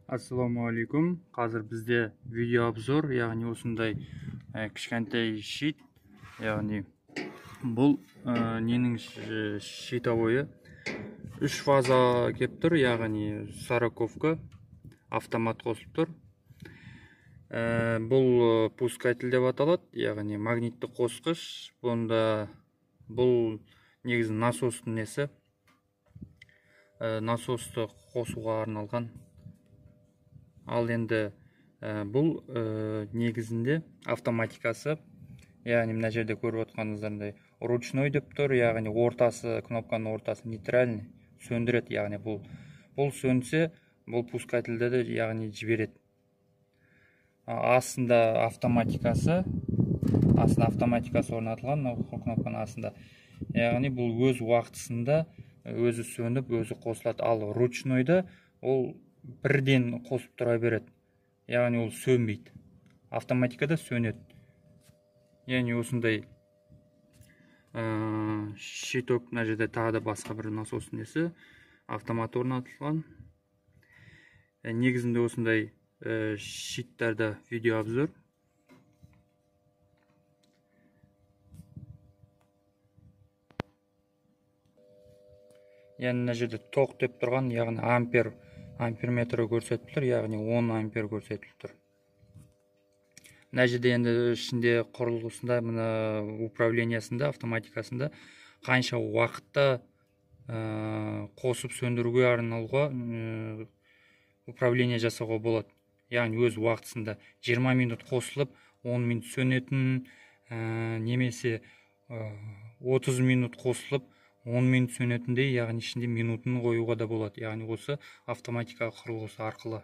Ассалаумағалейкум. Қазір бізде видеообзор, яғни осындай кішкентай щит, яғни бұл ненің щитовойы 3 фаза кеп тұр, яғни сороковка автомат қосылып тұр. Бұл пускатель деп аталады, яғни магнитті қосқыш. Бұнда бұл негізі насостың несі, насосты қосуға арналған. Ал енді бұл негізінде автоматикасы, яғни мына жерде көріп отқаныңыздардай ручной деп тұр, яғни ортасы, кнопканың ортасы нейтральный, сөндіреді, яғни бұл сөнсе, бұл пускательді де, яғни жібереді. Астында автоматикасы, астында автоматикасы орнатылған, мынау кнопканың астында. Яғни бұл өз уақытысында өзі сөніп, өзі қосылады. Ал ручнойда ол бірден қосып тұра береді, яғни ол сөнбейді. Автоматикада сөнеді. Яғни осындай щиток, мына жерде тағы да басқа бір насос несі автомат орнатылған. Негізінде осындай щиттарда видеообзор. Яғни мына жерде тоқ деп тұрған, яғни ампер, амперметрі көрсетіп тұр, яғни 10 ампер көрсетіліп тұр. Мына жерде енді ішінде құрылғысында, мына управлениясында, автоматикасында қанша уақытта қосып сөндіруге арналуға управление жасауға болады. Яғни өз уақытысында 20 минут қосылып, 10 минут сөнетін, немесе 30 минут қосылып, 10 минут сөнетіндей, яғни ішінде минутын қоюға да болады. Яғни осы автоматика құрылғысы арқылы.